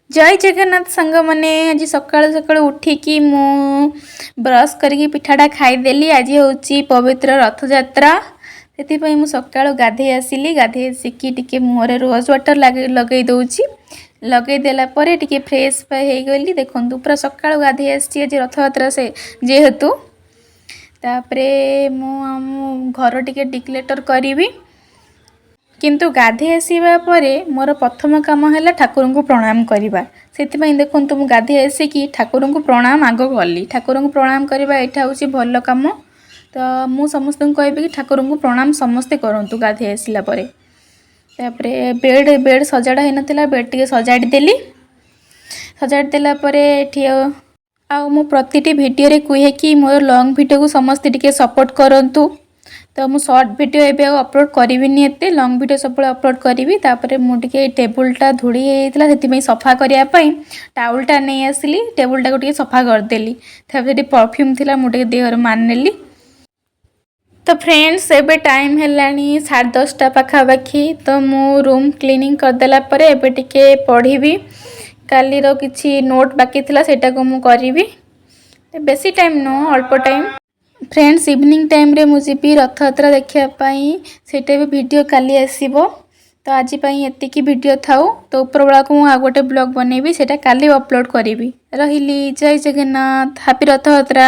ଜୟ ଜଗନ୍ନାଥ ସାଙ୍ଗମାନେ। ଆଜି ସକାଳୁ ସକାଳୁ ଉଠିକି ମୁଁ ବ୍ରସ୍ କରିକି ପିଠାଟା ଖାଇଦେଲି। ଆଜି ହେଉଛି ପବିତ୍ର ରଥଯାତ୍ରା, ସେଥିପାଇଁ ମୁଁ ସକାଳୁ ଗାଧେଇ ଆସିଲି। ଗାଧେଇ ଆସିକି ଟିକେ ମୁହଁରେ ରୋଜ୍ ୱାଟର୍ ଲଗେଇ ଦେଉଛି। ଲଗେଇ ଦେଲା ପରେ ଟିକେ ଫ୍ରେଶ୍ ହେଇଗଲି। ଦେଖନ୍ତୁ, ପୁରା ସକାଳୁ ଗାଧେଇ ଆସିଛି, ଆଜି ରଥଯାତ୍ରା ସେ ଯେହେତୁ। ତାପରେ ମୁଁ ଆମ ଘର ଟିକେ ଡିକ୍ଲଟର୍ କରିବି। କିନ୍ତୁ ଗାଧେଇ ଆସିବା ପରେ ମୋର ପ୍ରଥମ କାମ ହେଲା ଠାକୁରଙ୍କୁ ପ୍ରଣାମ କରିବା। ସେଥିପାଇଁ ଦେଖନ୍ତୁ, ମୁଁ ଗାଧେଇ ଆସିକି ଠାକୁରଙ୍କୁ ପ୍ରଣାମ ଆଗ କଲି। ଠାକୁରଙ୍କୁ ପ୍ରଣାମ କରିବା ଏଇଟା ହେଉଛି ଭଲ କାମ। ତ ମୁଁ ସମସ୍ତଙ୍କୁ କହିବି କି ଠାକୁରଙ୍କୁ ପ୍ରଣାମ ସମସ୍ତେ କରନ୍ତୁ ଗାଧେଇ ଆସିଲା ପରେ। ତାପରେ ବେଡ଼୍ ସଜାଡ଼ା ହେଇନଥିଲା, ବେଡ଼୍ ଟିକେ ସଜାଡ଼ି ଦେଲି। ସଜାଡ଼ି ଦେଲା ପରେ ଏଠି ଆଉ ମୁଁ ପ୍ରତିଟି ଭିଡ଼ିଓରେ କୁହେ କି ମୋର ଲଙ୍ଗ୍ ଭିଡ଼ିଓକୁ ସମସ୍ତେ ଟିକେ ସପୋର୍ଟ କରନ୍ତୁ। ତ ମୁଁ ସର୍ଟ ଭିଡ଼ିଓ ଏବେ ଆଉ ଅପଲୋଡ଼ କରିବିନି ଏତେ, ଲଙ୍ଗ୍ ଭିଡ଼ିଓ ସବୁବେଳେ ଅପଲୋଡ଼ କରିବି। ତାପରେ ମୁଁ ଟିକେ ଟେବୁଲଟା ଧୂଳି ହେଇଯାଇଥିଲା, ସେଥିପାଇଁ ସଫା କରିବା ପାଇଁ ଟାଉଲଟା ନେଇ ଆସିଲି। ଟେବୁଲଟାକୁ ଟିକେ ସଫା କରିଦେଲି। ତାପରେ ସେଠି ପରଫ୍ୟୁମ୍ ଥିଲା, ମୁଁ ଟିକେ ଦେହରେ ମାରିନେଲି। ତ ଫ୍ରେଣ୍ଡସ୍, ଏବେ ଟାଇମ୍ ହେଲାଣି 10:30 ପାଖାପାଖି। ତ ମୁଁ ରୁମ୍ କ୍ଲିନିଂ କରିଦେଲା ପରେ ଏବେ ଟିକେ ପଢ଼ିବି। କାଲିର କିଛି ନୋଟ୍ ବାକି ଥିଲା, ସେଇଟାକୁ ମୁଁ କରିବି। ବେଶୀ ଟାଇମ୍ ନୁହଁ, ଅଳ୍ପ ଟାଇମ୍। ଫ୍ରେଣ୍ଡସ୍, ଇଭିନିଂ ଟାଇମ୍ରେ ମୁଁ ଯିବି ରଥଯାତ୍ରା ଦେଖିବା ପାଇଁ। ସେଇଟା ବି ଭିଡ଼ିଓ କାଲି ଆସିବ। ତ ଆଜି ପାଇଁ ଏତିକି ଭିଡ଼ିଓ ଥାଉ। ତ ଉପରବେଳାକୁ ମୁଁ ଆଉ ଗୋଟେ ବ୍ଲଗ୍ ବନେଇବି, ସେଇଟା କାଲି ଅପଲୋଡ଼ କରିବି। ରହିଲି, ଜୟ ଜଗନ୍ନାଥ, ହାପି ରଥଯାତ୍ରା।